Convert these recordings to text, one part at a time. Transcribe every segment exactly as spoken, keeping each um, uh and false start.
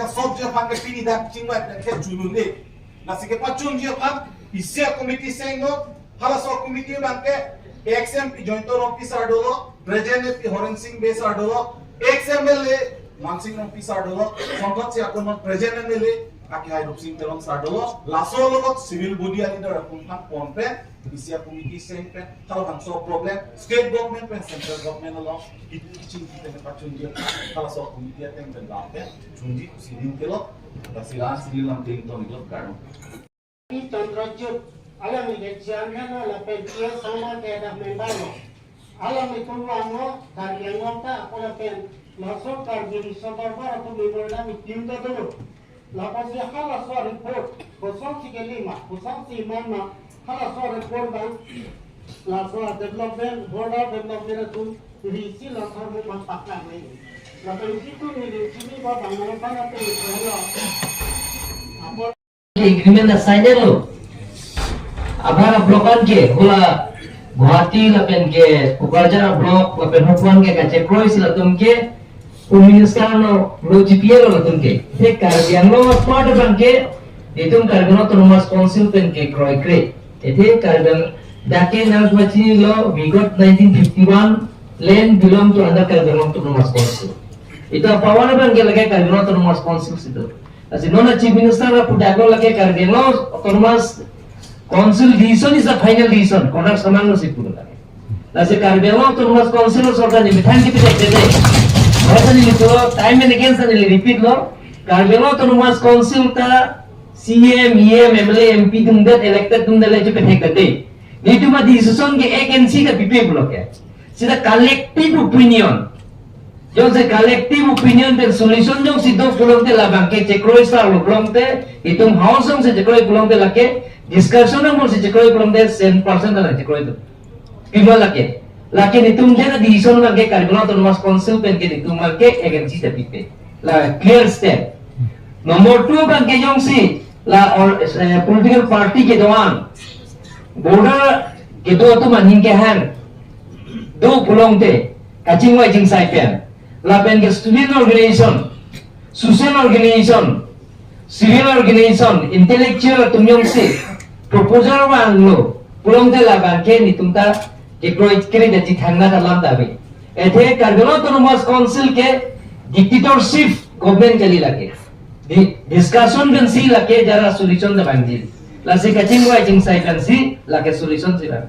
Sop je aphan ke pini dak chingvai pen ke chunun de. Lasi kepachunji aphan isi a-committee sengnon, halaso committee abang ke ex M P Jayanta Rongpi sir dolo, present M P Horen Sing Bey sir dolo, ex M L A Mansing Rongpi sir dolo, songkot si akunnon present M L A akehai Rupsing Teron sir dolo, laso along civil body a-leader atum aphan pon pen, isi a-committee seng pen, halabangso problem, state government pen central government along, kiching kipen pachunji, halaso committee ateng pen lam pen, chunji kusi ning kelo, lasi la-an si lam ting tong ilo karo. Pi Chandrajit, alangli ke chairman lo lapen P S Sangma ke dak member lo. Alanglitum vanglo, Karbi Anglong ta ako lapen laso Karbi Reserve Dorbar atum member nang itim ta dolo. Lapusi halaso report, kosonsi kali ma, kosonsi man ma, halaso report abang, laso development, border development atum, risi laso mo ma pakla me. Lapen situ neli chini ba bang nangphan atum isi lo. Apo Agreement na sign lo. Abang block an ke, hula Guwahati lapen ke Kokarjhar block lapen hopuan ke kachekroi si latum ke, Home Minister no lo G P A lo latum ke. Te Karbi Anglong part abang ke, itum Karbi Anglong Autonomous Council pen kekroikre. Ete Karbi Ang-, dak ke nangpachini lo, we got nineteen fifty-one land belong to under Karbi Anglong Autonomous Council. Itum a-power abang ke lake Karbi Anglong Autonomous Council si do. Lasi non a-Chief Minister lapu dak lo lake Karbi Anglong Autonomous Council decision is the final decision. Kodak samang lo si pulo lake. Lasi Karbi Anglong Autonomous Council lo sorkar ni methang kipi dek dek. Bahasa ni pulo time and again sa ni repeat lo. Karbi Anglong Autonomous Council ta C M, E M, M L A, M P atum det, elected atum det le chepethek det. Netum a-decision ke agency ta pipe pulo ke. Sita collective opinion. Jongsi collective opinion pen solution jongsi do pulote labang ke chekroi sa lo pulote, itum house jongsi chekroi pulote lake, discussion jongsi chekroi pulote, cent percent la chekroi do. Pima lake. Lake netum jena decision abang ke Karbi Anglong Autonomous Council pen ke netum abang ke agency ta pipe. La clear step. Number two abang ke jongsi la or, eh, political party kedo-an, border kedo atum aning kehang do pulote, kachingvai chingsai pen, lapen ke student organization, social organization, civil organization, intellectual atum jongsi proposal vanglo pulote labang ke netum ta kekroikre det, chethangna ta lam ta ave. Ete Karbi Anglong Autonomous Council ke dictatorship government kali lake. Di-, discussion pensi lake jara solution ta vangji. Lasi kachingvai chingsai pensi lake solution si vang.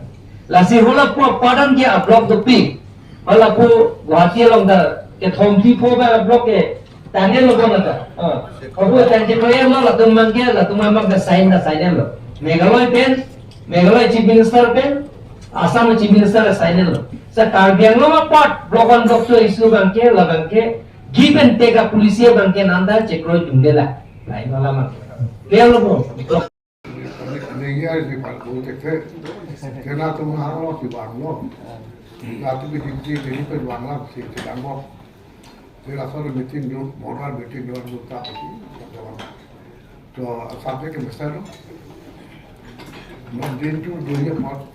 Lasi hula pu padan ke a-block dopik. Hula pu Guwahati along ta kethom thi pho ba block ke tangte lo kona ta. Ah. Apu tangte lo em lo latum abang ke, latum abang ke sign ta sign lo. Meghalaya pen, Meghalaya Chief Minister pen, Assam Chief Minister sign lo. Sa Karbi Anglong apart block one block two issue abang ke, labang ke give and take a-policy abang ke nanda chekroi dundela. Lain wala abang. Clear lo po? Nengya si pan ko te te. Kena tu mahal lo si bang lo. Na tu bi di di di pe bang lo si si bang lo. Si la so meeting do, border meeting do, do ta si. To subject ke masa lo. Mo din tu dunia mo.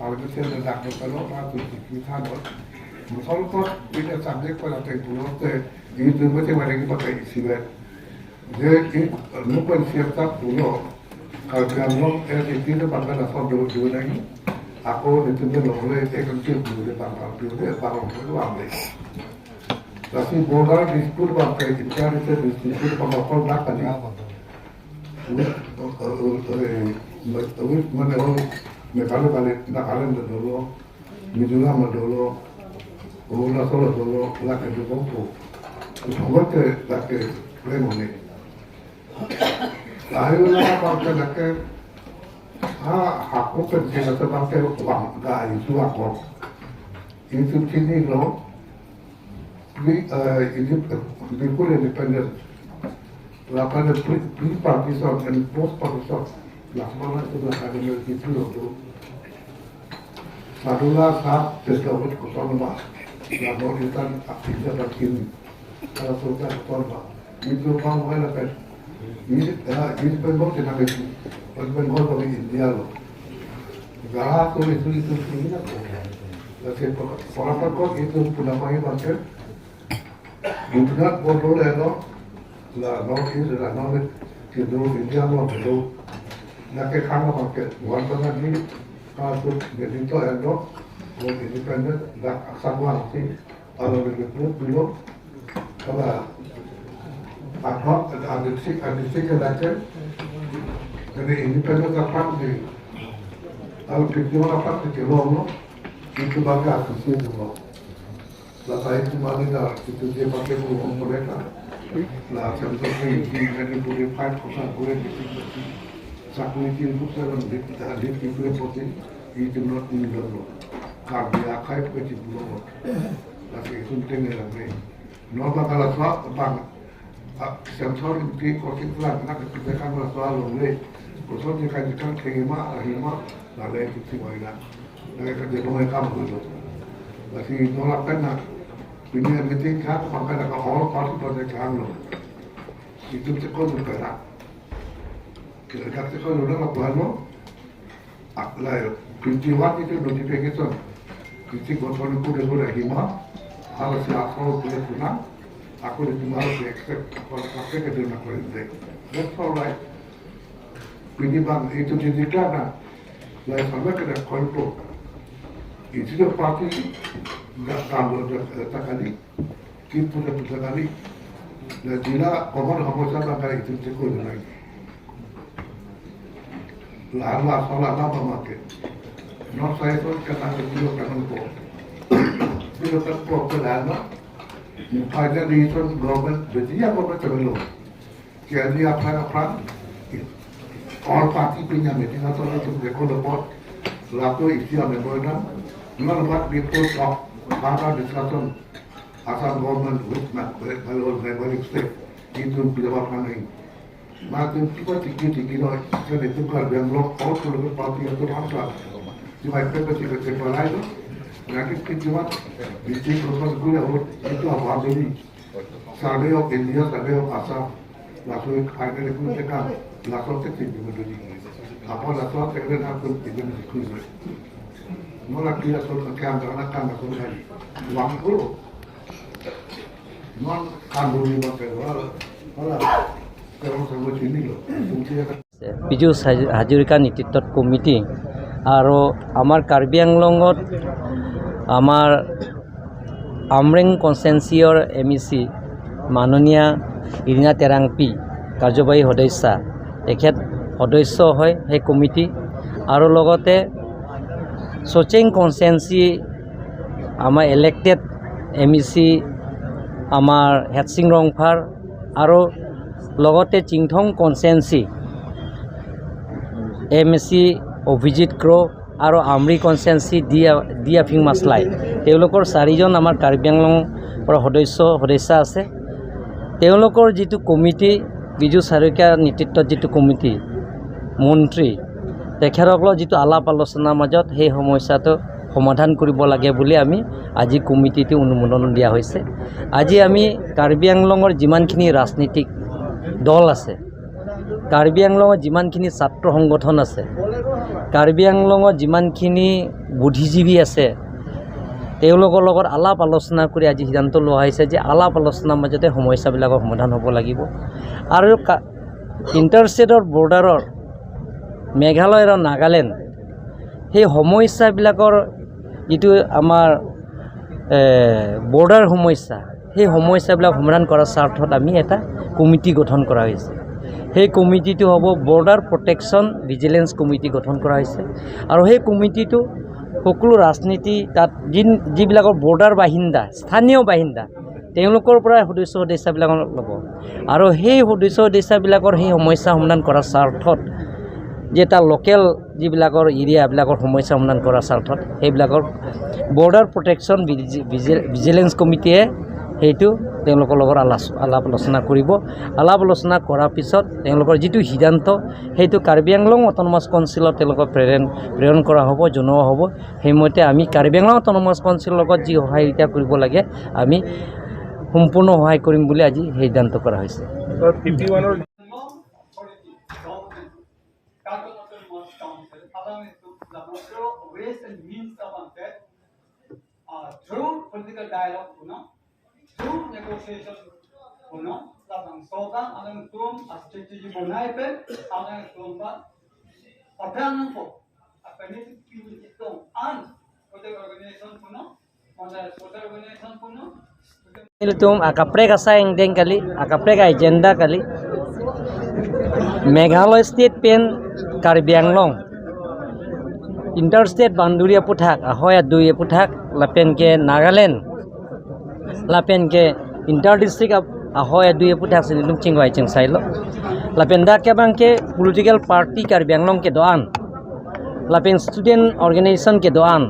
Al ke se dak ko lo na tu si ki tha lo. Mo sol ko bi subject ko la te ko lo te. Ini tu mo te mare ki pakai si be. Je, i, nupwen siap tap pulo, Karbi Anglong L A T le bangka na sab dulu dulu lagi. Ako netum ke nongole ek ke dulu le bangka dulu le bangka dulu amle. Lasi border dispute bangka inter state dispute bangka kol bangka ni. Wit, eh, eh, eh, wit, mana, oh, Meghalaya balik, Nagaland dolo. Mizoram dolo, Arunachal dolo, lake dolo po. Uthote lake remone. Ayo la pa ke lake, ha, ha ko pen ke la ta ke wang ga isu ako. Isu chini lo, Pre, eh, inde-, before independence, lapen pre, pre-partition and post-partition, lapen itu lapen itu itu. Sadula sab discovered kotor ba, lalu intan aktif jabat kini. Kalau sudah kotor ba, itu bang mana pen? Ini, eh, ini Bengal kita itu, Bengal bagi India lo. Gara tu itu itu ini apa? Lagi pora pora itu pun apa ini macam? Gubernur Borneo lo, La North East, la North East, kedo India along kedo. Lake khang abang ke, wan bang di, kasu, jadi to endo, go independent, dak asam wang si, alo lagi pun dulu, kalau ad hoc, ada si, ada si ke lake, jadi independent dapat di, kalau kedo dapat di kelong lo, itu bangga asam si dulu. La sai tu mali la itu dia pakai pun mereka. La sampai di di dari boleh five percent boleh di sini. Sakuni tin percent di kita di di boleh poti itu not in the law. Karbi akai ke di pulau. Tapi itu penting ya lagi. No bakal apa bang. Sensor di kosi pulang nak kita kan bersoal longle. Kosong dia kan kan kehima hima la itu si wai na. Lagi kerja pemain kamu itu. Masih nolak kan nak. Ini meeting kan pakai nak all party pada kan lo. Itu cekon juga nak. Kita cekon lo nak apa lo? Apply. Twenty one itu notification. Kita bosan itu dia boleh hima. Harus lapor boleh pulang. Aku di rumah harus accept. Apa pakai kerja nak boleh. That's all right. Pini bang itu di-declare na. Lai sampai kena kontrol. Itu dia parti nggak tambah dah kali. Kita dah bisa kali. Dan jila komar kamu sama kali itu cukup lagi. Lama soal lama pakai. Non saya tu kata ke dulu kan ko. Dulu kan ko ke lama. Mukanya di itu government, betul ya government terlalu. Jadi aphrang aphrang all party punya meeting atau itu dia kalau buat selaku isi memorandum, memang buat report of further discussion asal government with my my own neighboring state itu bila aphrang ini. Makin kita tinggi tinggi loh, jadi itu kalau yang loh all political party itu bangsa. Cuma itu ketika kita lain, nanti kita bikin program gula itu apa jadi Survey of India, Survey of Assam, laso finally kun tekang, laso te tin jumeduni. Apa laso te kena kun ibu ni kun. Mola kira so tekang karena kan laso kali. Wang ko. Non kan duni ba ke wala wala. Terus sama sini lo. Fungsi ya. Piju Haj- Hazarika নেতৃত্বত কমিটি আৰু আমাৰ কাৰ্বি আংলঙত আমাৰ আমৰেং কনষ্টিটুৱেঞ্চিৰ M E চি মাননীয়া ইৰিনা টেৰাংপী কাৰ্যবাহী সদস্যা, তেখেত সদস্য হয় সেই কমিটি। আৰু লগতে চচেং কনষ্টিটুৱেঞ্চি আমাৰ ইলেক্টেড এম ই চি আমাৰ হেডচিং ৰংফাৰ আৰু লগতে চিংথং কনষ্টিটুৱেঞ্চি এম ই চি অভিজিত ক্ৰ আৰু আমৰি কনষ্টিটুৱেঞ্চি ডি আ- ডি আফিং মাছলাই, তেওঁলোকৰ চাৰিজন আমাৰ কাৰ্বি আংলং পৰা সদস্য সদস্যা আছে। তেওঁলোকৰ যিটো কমিটি, বিজু হাজৰিকা নেতৃত্বত যিটো কমিটি, মন্ত্ৰী, তেখেতসকলৰ যিটো আলাপ আলোচনাৰ মাজত সেই সমস্যাটো সমাধান কৰিব লাগে বুলি আমি আজি কমিটিটো অনুমোদন দিয়া হৈছে। আজি আমি কাৰ্বি আংলঙৰ যিমানখিনি ৰাজনৈতিক দল আছে, কাৰ্বি আংলঙৰ যিমানখিনি ছাত্ৰ সংগঠন আছে, কাৰ্বি আংলঙৰ যিমানখিনি বুদ্ধিজীৱী আছে, তেওঁলোকৰ লগত আলাপ আলোচনা কৰি আজি সিদ্ধান্ত লোৱা হৈছে যে আলাপ আলোচনাৰ মাজতে সমস্যাবিলাকৰ সমাধান হ'ব লাগিব। আৰু কা- ইণ্টাৰষ্টেটৰ বৰ্ডাৰৰ মেঘালয় আৰু নাগালেণ্ড, সেই সমস্যাবিলাকৰ যিটো আমাৰ বৰ্ডাৰ সমস্যা, সেই সমস্যাবিলাক সমাধান কৰাৰ স্বাৰ্থত আমি এটা কমিটি গঠন কৰা হৈছে। সেই কমিটিটো হ'ব বৰ্ডাৰ প্ৰটেকশ্যন ভিজিলেন্স কমিটি গঠন কৰা হৈছে। আৰু সেই কমিটিটো সকলো ৰাজনীতি তাত যি যিবিলাকৰ বৰ্ডাৰ বাসিন্দা, স্থানীয় বাসিন্দা, তেওঁলোকৰ পৰা সদস্য সদস্যাবিলাক ল'ব। আৰু সেই সদস্য সদস্যাবিলাকৰ সেই সমস্যা সমাধান কৰাৰ স্বাৰ্থত যে তাৰ লোকেল যিবিলাকৰ এৰিয়াবিলাকৰ সমস্যা সমাধান কৰাৰ স্বাৰ্থত সেইবিলাকৰ বৰ্ডাৰ প্ৰটেকশ্যন ভিজি- ভিজি- ভিজিলেন্স কমিটিয়ে সেইটো তেওঁলোকৰ লগত আলাচ- আলাপ আলোচনা কৰিব। আলাপ আলোচনা কৰাৰ পিছত তেওঁলোকৰ যিটো সিদ্ধান্ত, সেইটো কাৰ্বি আংলং অট'নমাছ কাউন্সিলত তেওঁলোকক প্ৰেৰণ প্ৰেৰণ কৰা হ'ব, জনোৱা হ'ব। সেইমতে আমি কাৰ্বি আংলং অট'নমাছ কাউন্সিলৰ লগত যি সহায় এতিয়া কৰিব লাগে, আমি সম্পূৰ্ণ সহায় কৰিম বুলি আজি সিদ্ধান্ত কৰা হৈছে। Through political dialogue, you know, through negotiation, you know, Labangso abang alangtum a-strategy bonai pen alangtum abang aphrang nangpo. Apani pini kitong an hotel organization puno, hotel organization puno. Ilitum akaprek asai angdeng kali, akaprek agenda kali. Meghalaya state pen Karbi Anglong interstate boundary aputhak, ahoi adui aputhak, lapen ke Nagaland, lapen ke inter district ap-, ahoi adui aputhak si nelitum chingvai chingsailo. Lapen dak ke abang ke political party Karbi Anglong kedo-an, lapen student organization kedo-an,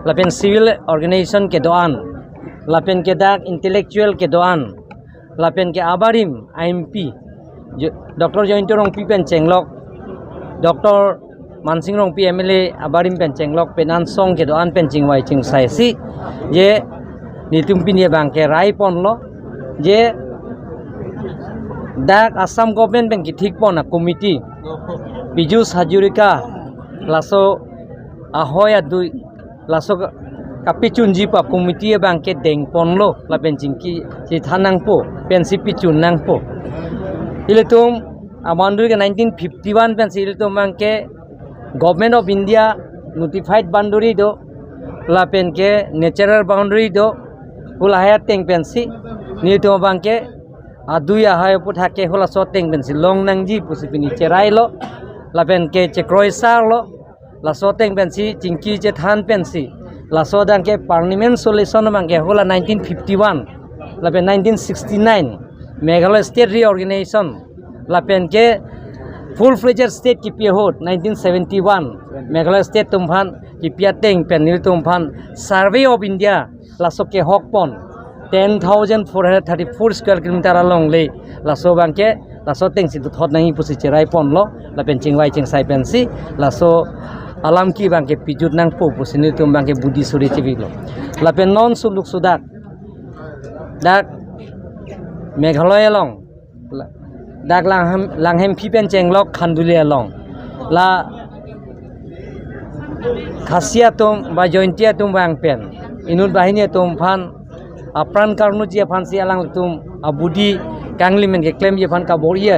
lapen civil organization kedo-an, lapen ke dak intellectual kedo-an, lapen ke abarim a-M P Jo-, Doctor Jayanta Rongpi pen chenglok, Doctor Mansing Rongpi M L A abarim pen chenglok pen ansong kedo-an pen chingvai chingsai si, je nelitum pini abang ke rai ponlo, je dak Assam government pen kethik pon a-committee, Piyush Hazarika, laso ahoi adui, laso ka-, kapechunji pa committee abang ke deng ponlo, lapen chingki chethan nangpo, pensi pechun nangpo. Ilitum a-boundary ke nineteen fifty-one pensi ilitum abang ke Government of India notified boundary do, lapen ke natural boundary do, hala hai ateng pensi nelitum abang ke adui ahoi aputhak ke halaso ateng pensi long nangji pusi pini cherailo, lapen ke chekroisarlo, laso ateng pensi chingki chethan pensi, laso adang ke permanent solution abang ke hala nineteen fifty-one lapen nineteen sixty-nine Meghalaya State Reorganization, lapen ke full-fledged state kipi ahut nineteen seventy-one Meghalaya State atum aphan kipi ateng pen nelitum aphan Survey of India laso kehok pon, ten thousand four hundred thirty-four square kilometer along le, laso abang ke laso ateng si dothot nangji pusi cherai ponlo, lapen chingvai chingsai pensi laso alam ke abang ke pejut nangpo pusi nelitum abang ke budi suri chibiklo. Lapen non suluk sudak dak Meghalaya along, la-, dak Langham-, Langhemphi pen chenglok Khanduli along, la Khasi atum ba Jaintia atum abang pen inut banghini atum aphan apran karnuji aphan si alangtum abudi kangli men keklemji aphan kabor-i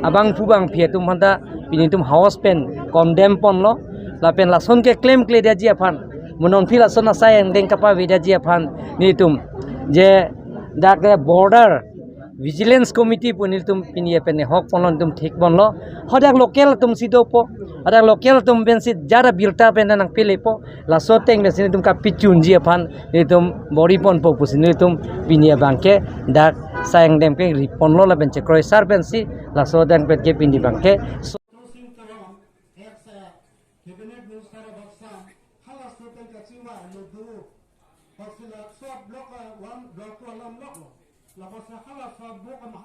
abangphu bangphi atum aphanta pini nelitum house pen condemn ponlo, lapen lason keklemkledetji aphan, mo nonphi lason asai angdeng kapavedetji aphan nelitum je dak ke border Vigilance Committee pu nelitum pini pen hok ponlo, nelitum thik ponlo. Hadak local atum si dopo, hadak local atum pensi jara birta pen nangpelepo, laso ateng pensi nelitum kapechunji aphan nelitum bor-i ponpo pusi nelitum pini abang ke dak asai angdeng ke ri ponlo, lapen chekroisar pensi laso adang pen ke pini abang ke. Singh Teron, ex, eh, cabinet minister of Assam, halaso pen kachingvai lo do. Bangsi laso block, eh, one, block two alam block lo. Labangsi halaso block ama